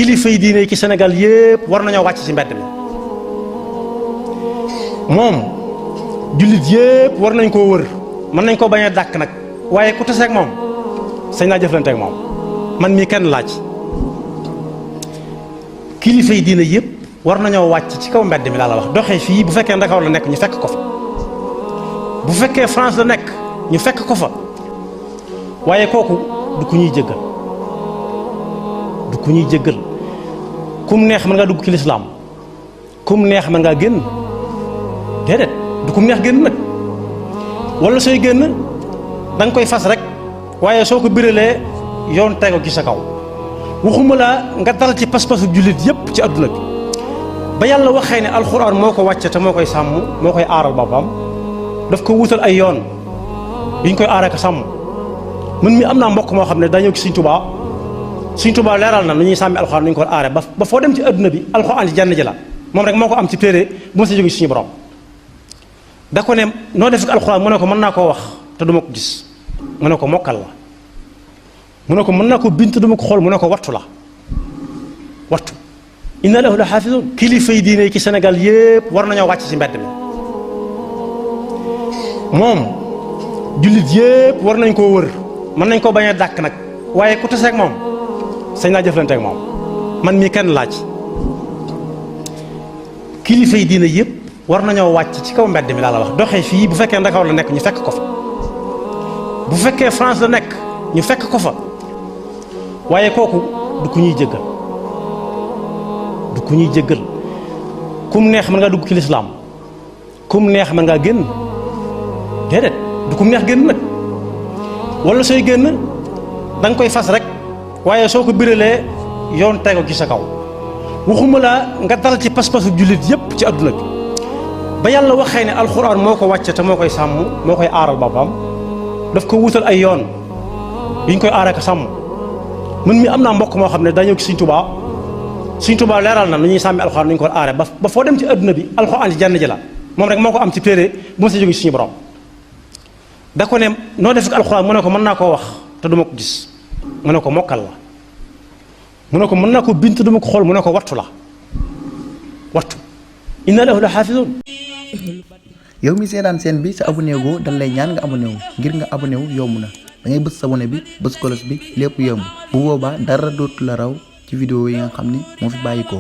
kilifa yi diine ci Sénégal yépp war nañoo wàcc ci mbedd mi moom jullit yépp war nañ koo wër mën nañ koo bañ a dàkk nag waaye ku taseeg moom sañ naa jëflanteeg moom man mii kenn laaj kilifa yi diine yépp war nañoo wàcc ci kaw mbedd mi laa la wax doxee fii bu fekkee Ndakaaru la nekk ñu fekk ko fa bu fekkee France la nekk ñu fekk ko fa waaye kooku du ku ñuy jéggal du ku ñuy jéggal kum neex mën ngaa dugg ci lislaam kum neex mën ngaa génn déedéet du kum neex génn nag wala sooy génn da nga koy fas rek waaye soo ko biralee yoon tego ci sa kaw waxuma la nga dal ci pas-pasu jullit yépp ci adduna bi ba yàlla waxee ne alxuraan moo ko wàcce te moo koy sàmm moo koy aaral boppam daf ko wutal ay yoon yuñ koy aaree ko sàmm man mi am naa mbokk moo xam ne daa ñëw ci Sëñ Tuubaa leeral na nu ñuy sàmmi alxuraan nu ñu ko aaree ba foo dem ci adduna bi alxuraan ci jann ji la moom rek moo ko am ci téere bu ma sa jóge suñu borom da ko ne noo def ak alxuraan mu ne ko mën naa koo wax te du ma ko gis mu ne ko mokkal la mu ne ko mën naa ko bind te du ma ko xool mu ne ko wattu la wattu inna lahu la xaafizuun kilifa yi diine ci Sénégal yépp war nañoo wàcc ci mbedd mi moom jullit yépp war nañ koo wër mën nañ koo bañ a dàkk nag waaye ku taseeg moom sañ naa jëflanteeg moom man mii kenn laaj kilifa yi diine yépp war nañoo wàcc ci kaw mbedd mi laa la wax doxee fii bu fekkee Ndakaaru la nekk ñu fekk ko fa bu fekkee France la nekk ñu fekk ko fa waaye kooku du ku ñuy jéggal du ku ñuy jéggal kum neex mën ngaa dugg ci lislaam kum neex mën ngaa génn déedéet du kum neex génn nag wala sooy génn da nga koy fas rek waaye soo ko biralee yoon tego ci sa kaw waxuma la nga dal ci pas-pasu jullit yépp ci adduna bi ba yàlla waxee ne alxuraan moo ko wàcce te moo koy sàmm moo koy aaral boppam daf ko wutal ay yoon yuñ koy aaree ko sàmm man mi am naa mbokk moo xam ne daa ñëw ci Sëñ Tuubaa leeral na nu ñuy sàmmi alxuraan nu ñu ko aaree ba foo dem ci adduna bi alxuraan ci jann ji la moom rek moo ko am ci téere bu ma sa jóge suñu borom da ko ne noo def ak alxuraan mu ne ko mën naa koo wax te du ma ko gis mu ne ko mokkal la mu ne ko mën naa ko bind te du ma ko xool mu ne ko wattu la wattu inna lahu la xaafizuun yow mi seetaan seen bi sa abonné goo dañ lay ñaan nga abonné wu ngir nga abonné wu yomb na da ngay bës sa abonné bi bës kolos bi lépp yomb bu boobaa dara dootu la raw ci vidéo yi nga xam ni moo fi bàyyi ko